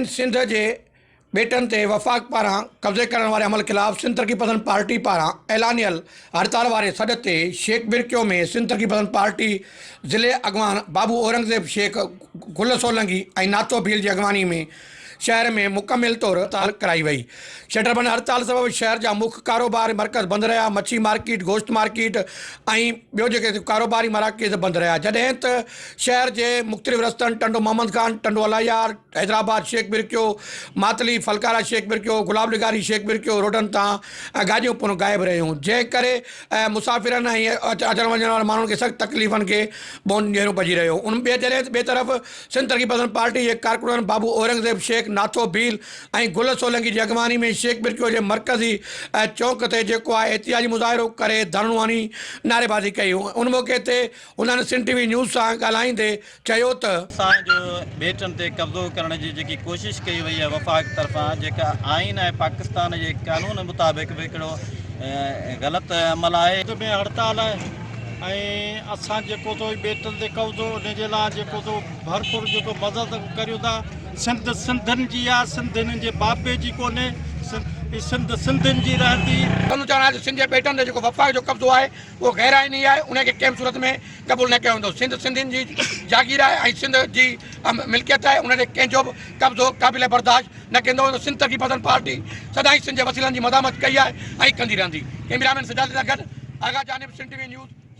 سنڌ جي ٻيٽن تي وفاق پاران قبضي ڪرڻ واري عمل خلاف سنڌ ترقي پسند پارٽي پاران اعلانيل هڙتال واري سڏ تي شيخ برڪيو ۾ سنڌ ترقي پسند پارٽي ضلعي اڳواڻ بابو اورنگزيب شيخ، گل سولنگي ۽ ناٿو ڀيل جي اڳواڻي ۾ شهر ۾ مڪمل طور هڙتال ڪرائي وئي. شٽر بند هڙتال سبب شهر جا مک ڪاروباري مرڪز بند رهيا، مڇي مارڪيٽ، گوشت مارڪيٽ ۽ ٻيو جيڪي ڪاروباري مراڪز بند رهيا، جڏهن ته شهر جي مختلف رستن ٽنڊو محمد خان، ٽنڊو الهيار، حيدرآباد، شيخ برڪيو، ماتلي، ڦلڪارا شيخ برڪيو، گلاب لغاري شيخ برڪيو روڊن تان گاڏيون پڻ غائب رهيون، جنهن ڪري مسافرن ۽ اچڻ وڃڻ وارن ماڻهن کي سخت تڪليفن کي منهن ڏيڻو پئجي رهيو. ان ٻئي جڏهن ته ٻئي طرف سنڌ ترقي پسند پارٽي جي ڪارڪنن بابو اورنگزيب شيخ، ناٿو ڀيل ۽ گل سولنگي جي اڳواڻي ۾ شيخ برڪيو جي مرڪزي چونڪ تي جيڪو آهي احتجاجي مظاهرو ڪري ڌرڻو هڻي نعريبازي ڪئي. ان موقعي تي انهن سنڌ ٽي وي نيوز سان ڳالهائيندي چيو ته. اسان جو ٻيٽن تي قبضو ڪرڻ جي جيڪي ڪوشش ڪئي وئي آهي وفاق طرفان جيڪا آئين ۽ پاڪستان جي قانون مطابق به هڪڙو غلط عمل آهي. سنڌ ۾ هڙتال آهي ۽ اسان جيڪو سو ٻيٽن تي قبضو ان جي لاء جيڪو سو ڀرپور جيڪو مدد ڪريون ٿا سنڌ سنڌين جي آهي سنڌ هنن جي بابي جي ڪونهي سنڌ سنڌين جي رهندي. سندن چوڻ آهي ته سنڌ جي ٻيٽن تي جيڪو وفاق جو قبضو آهي اهو غير آئيني آهي ان کي ڪنهن به صورت ۾ قبول نه ڪيو ويندو، سنڌ سنڌين جي جاگير آهي ۽ سنڌ جي ملڪيت آهي ان تي ڪنهن جو به قبضو قابل برداشت نه ڪندو ويندو، سنڌ ترقي پسند پارٽي سدائين سنڌ جي وسيلن جي مزاحمت ڪئي آهي ۽ ڪندي رهندي. ڪئميرا مين سجاد سان گڏ آغا جانب، سنڌ ٽي وي نيوز.